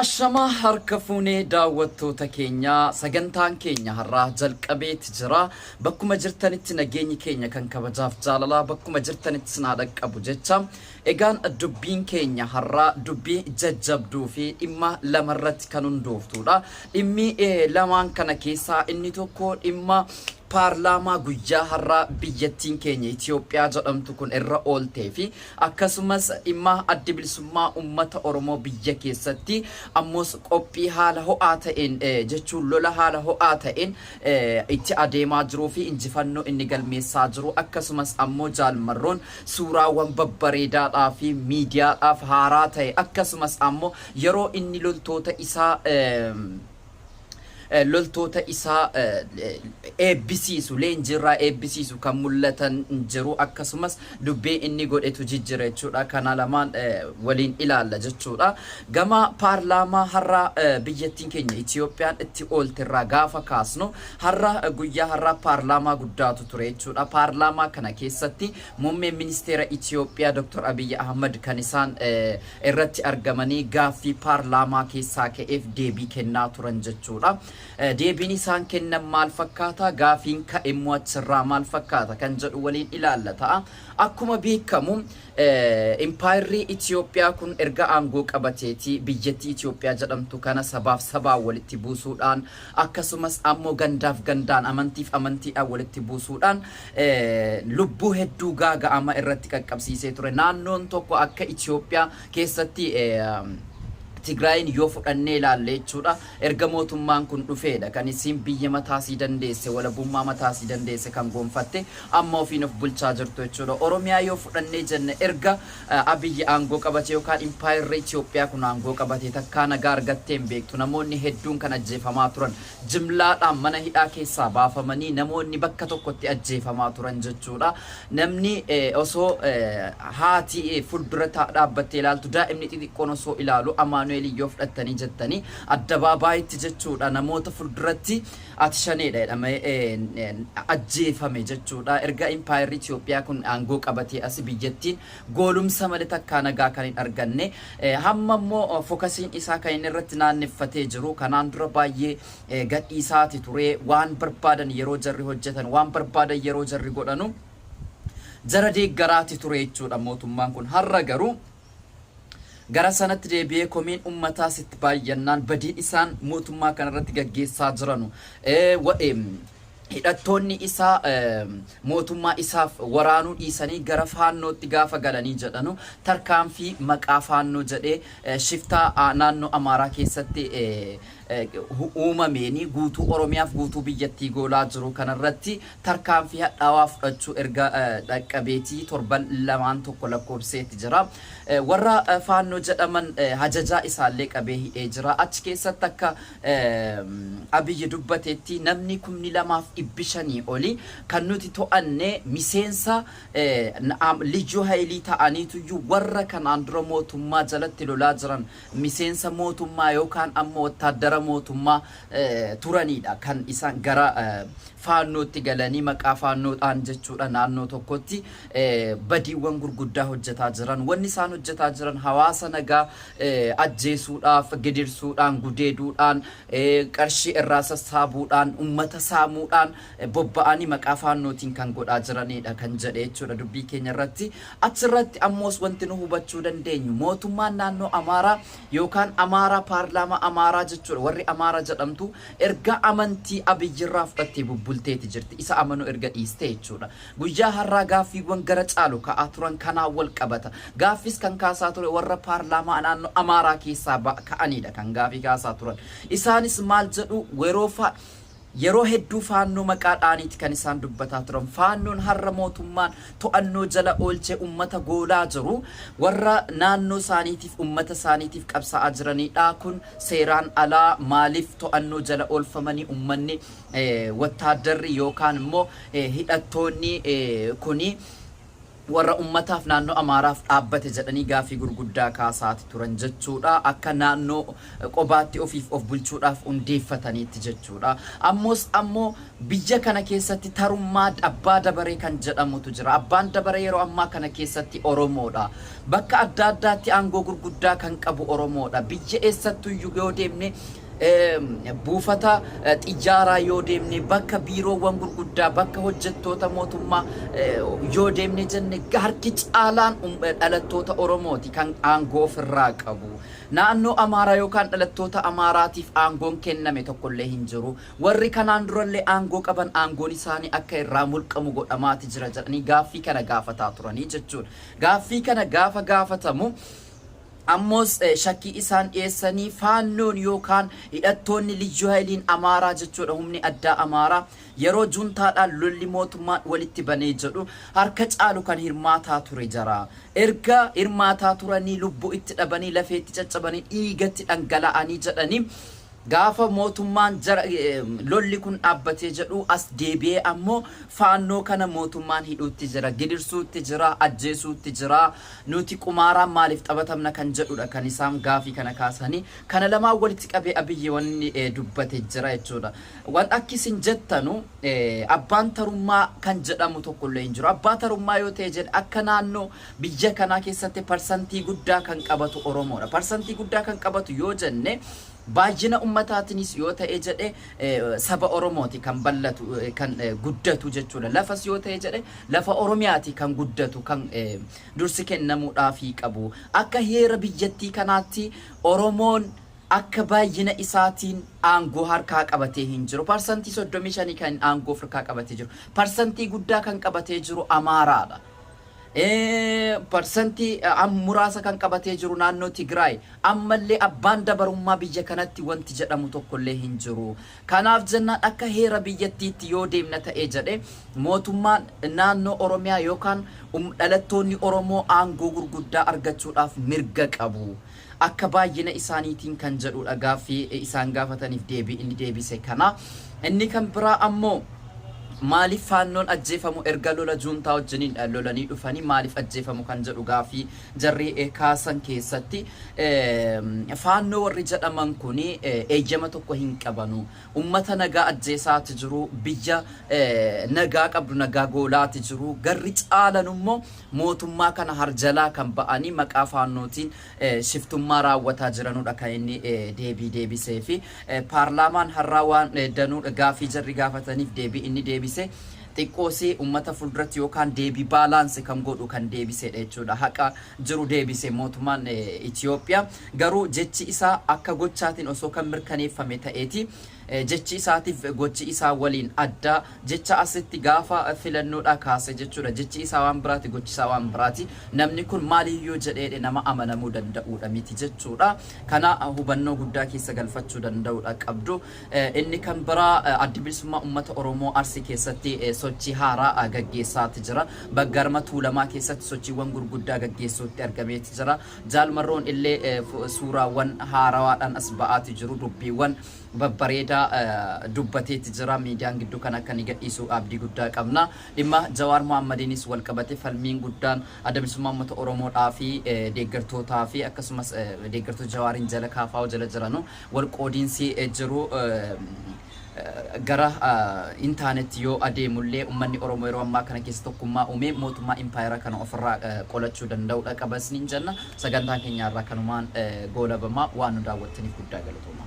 Ashamaa harka fuunee daawwattoota keenyaa, sagantaan keenya har'aa jalqabeeti jira. Bakkuma jirtanitti nageenyi keenya kan kabajaaf jaalalaa bakkuma jirtanitti sinaa dhaqqabu jecha. Egaan dubbiin keenya har'aa dubbii jajjabduu fi dhimma lamarratti kan hundooftuudha. Dhimmi lamaan kana keessaa inni tokko dhimma paarlaamaa guyyaa har'aa biyyattiin keenya Itoophiyaa jedhamtu kun irra ooltee fi akkasumas dhimma Addi Bilisummaa Uummata Oromoo biyya keessatti ammoos qophii haala ho'aa ta'een, jechuun lola haala ho'aa ta'een itti adeemaa jiruu fi injifannoo inni galmeessaa jiru, akkasumas ammoo Jaal Marroon suuraawwan babbareedaadhaa fi miidiyaadhaaf haaraa ta'e, akkasumas ammoo yeroo inni loltoota isaa eebbisiisu, leenjiirraa eebbisiisu kan mul'atan jiru, akkasumas dubbii inni godhetu jijjira jechuudha. Kana lamaan waliin ilaalla jechuudha. Gama paarlaamaa har'a biyyattiin keenya Itiyoophiyaan itti oolterraa gaafa kaasnu, har'a guyyaa har'aa paarlaamaa guddaatu ture jechuudha. Paarlaamaa kana keessatti muummeen ministeera Itiyoophiyaa Dr. Abiyyi Ahmad kan isaan irratti argamanii gaaffii paarlaamaa keessaa ka'eef deebii kennaa turan jechuudha. Deebiin isaan kennan maal fakkaata? Gaafiin ka'e immoo achirraa maal fakkaata? Kan jedhu waliin ilaalla ta'a. Akkuma beekamu, impaayirri Itiyoophiyaa kun erga aangoo qabateeti biyyattii Itiyoophiyaa jedhamtu kana sabaaf sabaan walitti buusuudhaan, akkasumas ammoo gandaaf gandaan, amantiif amantiidhaan walitti buusuudhaan lubbuu hedduu gaaga'ama irratti qaqqabsiisee ture. Naannoon tokko akka Itiyoophiyaa keessatti Tigraayin yoo fudhannee ilaalle jechuudha. Erga mootummaan kun dhufeedha kan isiin biyya mataasii dandeesse, walabummaa mataasii dandeesse kan gonfatte, amma ofiin of bulchaa jirtu jechuudha. Oromiyaa yoo fudhannee jenne, erga Abiyyi aangoo qabate yookaan impaayirri Itiyoophiyaa kun aangoo qabate takkaa nagaa argattee hin beektu. Namoonni hedduun kan ajjeefamaa turan, jimlaadhaan mana hidhaa keessaa baafamanii namoonni bakka tokkotti ajjeefamaa turan jechuudha. Namni osoo haati fuuldura dhaabbattee ilaaltu, daa'imni xixiqqoon osoo ilaalu, Amaanu'eel yoo fudhattanii jettanii, addabaabaayitti jechuudha, namoota fuulduratti ati shaneedha jedhamee ajjeefame jechuudha. Erga impaayirri Itiyoophiyaa kun aangoo qabatee asi biyyattiin goolumsa malee takkaa nagaa kan hin arganne. Hamma immoo focusiin isaa kan inni irratti naanneffatee jiru, kanaan dura baay'ee gadhiisaati ture, waan barbaadan yeroo jarri hojjetan, waan barbaadan yeroo jarri godhanu jara deeggaraati ture jechuudha mootummaan kun. Har'a garuu gara sanatti deebi'ee komiin ummataa sitti baay'annaan, badiin isaan mootummaa kanarratti gaggeessaa jiranu, hidhattoonni isaa mootummaa isaaf waraanuu dhiisanii gara faannootti gaafa galanii jedhanu, tarkaanfii maqaa faannoo jedhee shiftaa naannoo Amaaraa keessatti uumameeni guutuu Oromiyaaf guutuu biyyattii goolaa jiru kanarratti tarkaanfii hadhaawaa fudhachuu erga dhaqqabeetii torban lamaan tokko lakkoofseeti jira. Warra faannoo jedhaman hajajaa isaallee qabee hidhee jira. Achi keessatti akka Abiyyi dubbatetti namni 2,500 oli kan nuti to'anne miseensa liyyuu haayilii ta'aniituyyuu warra kanaan dura mootummaa jalatti lolaa jiran, miseensa mootummaa yookaan ammoo wattaaddara mootummaa turanidha kan isaan gara faannootti galanii maqaa faannoodhaan jechuudha naannoo tokkotti badiiwwan gurguddaa hojjetaa jiran. Wanni isaan hojjetaa jiran hawaasa nagaa ajjeesuudhaaf, gidirsuudhaan, gudeeduudhaan, qarshii irraa sassaabuudhaan, ummata saamuudhaan bobba'anii maqaa faannootiin kan godhaa jiranidha kan jedhe jechuudha dubbii keenya irratti. Achirratti ammoos wanti nu hubachuu dandeenyu, mootummaan naannoo Amaaraa yookaan Amaaraa, paarlaamaa Amaaraa jechuudha, warri Amaaraa jedhamtu erga amantii Abiyyirraa fudhattee bubbulteeti jirti, isa amanuu erga dhiiste jechuudha. Guyyaa har'aa gaaffiiwwan gara caalu ka'aa turan kanaan wal qabata. Gaaffis kan kaasaa ture warra paarlaamaa naannoo Amaaraa keessaa ka'anidha kan gaaffii kaasaa turan. Isaanis maal jedhu? Yeroo hedduu faannoo maqaa dhaaniiti kan isaan dubbataa turan. Faannoon har'a mootummaan to'annoo jala oolchee ummata goolaa jiru warra naannoo isaaniitiif, ummata isaaniitiif qabsaa'aa jiranidha. Kun seeraan alaa, maaliif to'annoo jala oolfamanii ummanni, wattaaddarri yookaan immoo hidhattoonni kuni Warra ummataaf naannoo Amaaraaf dhaabbate jedhanii gaaffii gurguddaa kaasaati turan jechuudha. Akka naannoo qobaatti ofiif of bulchuudhaaf hundeeffataniitti jechuudha. Ammos ammoo biyya kana keessatti tarummaa abbaa dabaree kan jedhamutu jira. Abbaan dabaree yeroo ammaa kana keessatti Oromoodha. Bakka adda addaatti aangoo gurguddaa kan qabu Oromoodha. Biyya eessattuyyuu yoo deemne, buufata xiyyaaraa yoo deemne, bakka biiroowwan gurguddaa, bakka hojjettoota mootummaa yoo deemne jenne, harki caalaan dhalattoota Oromooti kan aangoo ofirraa qabu. Naannoo Amaaraa yookaan dhalattoota Amaaraatiif aangoon kenname tokkollee hin jiru. Warri kanaan durallee aangoo qaban aangoon isaanii akka irraa mulqamu godhamaati jira jedhanii gaaffii kana gaafataa turanii jechuudha. Gaaffii kana gaafa gaafatamu ammoos shakkii isaan dhiyeessanii Faannoon yookaan hidhattoonni Liyyuu Hayiliin Amaaraa jechuudha, humni addaa Amaaraa yeroo juntaadhaan lolli mootummaan walitti banee jedhu harka caalu kan hirmaataa ture jara. Erga hirmaataa turanii, lubbuu itti dhabanii, lafeetti caccabanii, dhiigatti dhangala'anii jedhanii, gaafa mootummaan jara lolli kun dhaabbatee jedhu as deebi'ee ammoo Faannoo kana mootummaan hidhuutti jira, gidirsuutti jira, ajjeesuutti jira. Nuti qumaaraan maaliif taphatamna kan jedhudha kan isaan gaafii kana kaasanii. Kana lamaan walitti qabee Abiyyi wanni dubbate jira jechuudha. Waan akki isin jettanu abbaan tarummaa kan jedhamu tokkollee hin jiru. Abbaa tarummaa yoo ta'e jedhe, akka naannoo biyya kanaa keessatti parsantii guddaa kan qabatu Oromoodha. Parsantii guddaa kan qabatu yoo jenne, baay'ina ummataatiinis yoo ta'e jedhe, saba Oromooti kan bal'atu, kan guddatu jechuudha. Lafas yoo ta'e jedhe, lafa Oromiyaati kan guddatu, kan dursi kennamuudhaafii qabu. Akka heera biyyattii kanaatti Oromoon akka baay'ina isaatiin aangoo harkaa qabatee hin jiru. Parsantii 35 kan aangoo harkaa qabatee jiru. Parsantii guddaa kan qabatee jiru Amaaraadha. Parsantii muraasa kan qabatee jiru naannoo Tigraay. Ammallee abbaan dabarummaa biyya kanatti wanti jedhamu tokkollee hin jiru. Kanaaf jennaan, akka heera biyyattiitti yoo deemna ta'ee jedhe, mootummaan naannoo Oromiyaa yookaan dhalattoonni Oromoo aangoo gurguddaa argachuudhaaf mirga qabu. Akka baay'ina isaaniitiin kan jedhudha gaaffii isaan gaafataniif deebii inni deebise kana. Inni kan biraa ammoo, maaliif Faannoon ajjeefamu? Erga lola juuntaa wajjiniin lolanii dhufanii maaliif ajjeefamu kan jedhu gaaffii jarri kaasan keessatti, Faannoo warri jedhaman kun eeyyama tokko hin qabanu. Ummata nagaa ajjeesaati jiru, biyya nagaa qabdu nagaa goolaati jiru. Garri caalan immoo mootummaa kana harjalaa kan ba'anii maqaa Faannootiin shiftummaa raawwataa jiranudha kan inni deebii deebisee fi paarlaamaan har'aa waan danuu gaaffii jarri gaafataniif deebii inni deebise xiqqoosii ummata fuulduratti yookaan deebii balance kan godhu kan deebisedha jechuudha. Haqa jiru deebise mootummaan Itiyoophiyaa. Garuu jechi isaa akka gochaatiin osoo kan mirkaneeffame ta'eeti. Jechi isaatiif gochi isaa waliin adda. Jecha asitti gaafa filannoodhaa kaase jechuudha. Jechi isaa waan biraati, gochi isaa waan biraati. Namni kun maaliyyuu jedheedhe nama amanamuu danda'uudha miti jechuudha. Kana hubannoo guddaa keessa galfachuu danda'uudha qabdu. Inni kan biraa, Addi Bilisummaa Uummata Oromoo Arsii keessatti sochii haaraa gaggeessaati jira. Baggarma Tuulamaa keessatti sochiiwwan gurguddaa gaggeessuutti argameeti jira. Jaalmarroon illee suuraawwan haarawaadhaan as ba'aati jiru. Dubbiiwwan babbareedaa dubbateeti jira. Miidiyaan gidduu kan akka inni gadhiisu abdii guddaa qabna. Dhimma Jawaar Mohammadiinis wal qabate falmiin guddaan Adda Bilisummaa Uummata Oromoodhaa fi deeggartootaa fi akkasumas deeggartoota Jawaariin jala kaafaa'u jala jiranu wal qoodiinsi jiru gara intaanetti yoo adeemullee, uummanni Oromoo yeroo ammaa kana keessa tokkummaa uumee mootummaa impaayera kana ofirraa qolachuu danda'udha qabas niin jenna. Sagantaan keenya irraa kanumaan goolabamaa. Waan nu daawwattaniif guddaa galatooma.